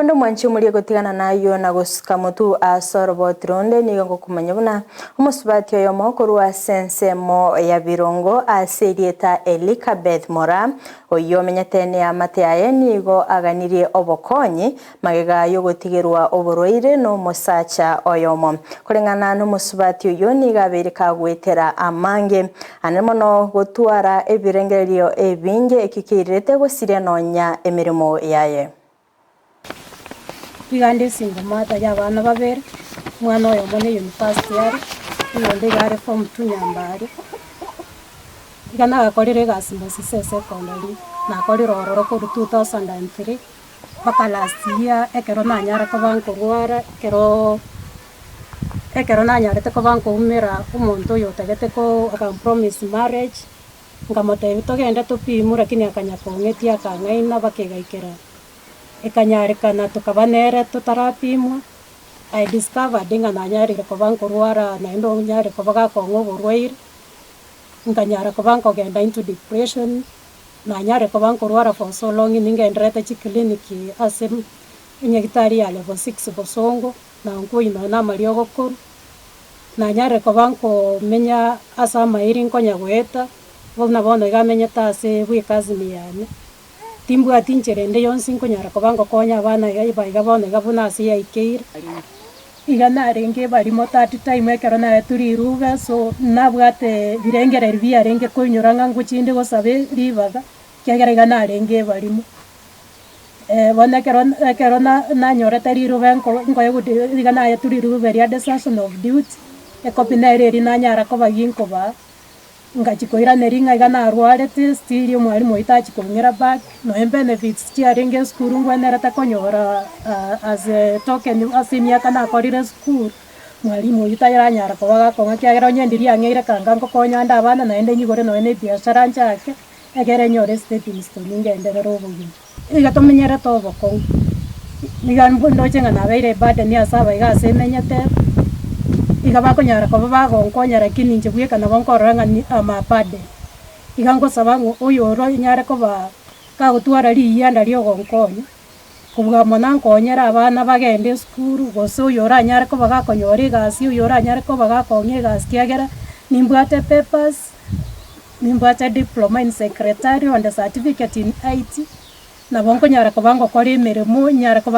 Onde omwanchi omoria gotigana nayio na gosuka motu ase oroboti ronde nigo ngokomanya buna omosubati oyomo korwa ase ensemo ya Birongo ase erieta Elikabeth Moraa oyio omenyete neamate yaye nigo aganirie obokonyi magega yogotigerwa oborwaire nomosacha oyomo. Koreng'ana nomosubati oyio nigo abeire kagoetera amange ane mono gotwara ebirengererio ebinge ekio keirerete gosiria nonya emeremo yaye. Iga ande esingo mother ya abana babere, omwana oyomo ne university are, oyonde iga are form two Nyambari. Iga nagakorire egasi Mosisa esecondary, nakorire ororo korwa 2003 mpaka last year ekero nanyara koba nkorwara ekeroo ekero nanyarete koba nkoumera omonto oyo otagete ko akampromise marriage, nkamotebia togende topimwe lakini akanya kong'etia akang'aina mpaka egaikera Ekanyarekana tokaba nere totarapimwa, I discovered ng'a nanyarire koba nkorwara naende onyare koba gakong'a oborwaire, nkanyara koba nkogenda into depression, nanyare koba nkorwara for so long ningendererete chiclinic ase enyagitari ya level six Bosongo, na nkoyia nonya na amariogo korwa, nanyarire koba nkomenya ase amairi nkonya goeta, buna bono iga amenyete ase bwekazini yane. Timbwati inchera ende yonsi nkonyara koba ngokonya abana iga iga bono iga buna ase yaikeire. Iga narenge ebarimo that time ekero naetwe rirube so nabwate birengererio biarenge koinyora ng'a ngochia inde gosaba ribaga, ekiagera iga narenge ebarimo. Bono ekero ekero na nanyorete rirube nko nkoegwa iga naetwe rirube ria desertion of duty, ecopy nere eria nanyara koba ginkobaa. Ngachia koiraneria ng'a iga narwarete, still omwalimu oyio tachia kong'ira back, nonya benefits chiarenge esukuru ngwenerete konyora as a token ase emiaka nakorire esukuru, mwalimu oyio taranyara koba gakong'a ekiagera onye ndiria ang'eire kanga ngokonya ande abana naende nyigore nonya na ebiashara nchake, egere nyore estepping stone ngenderere obogima. Iga tomenyerete obokong'u, niga ndoche ng'a nabeire eburden ase abaiga ase emenyete, iga bakonyara koba bagonkonya lakini inche bweka nabo nkorora ng'a ni am a burden. Iga ngosaba ng'a oyoro onyare koba kagotwara riyianda ria ogonkonya, kobua mono ankonyere abana bagende esukuru, gose oyo oranyare koba gakonyora egasi, oyo oranyare koba gakong'a egasi kiagera nimbwate papers. Nimbwate diploma in secretarial and certificate in IT, nabo nkonyara koba ngokora emeremo, nyare koba.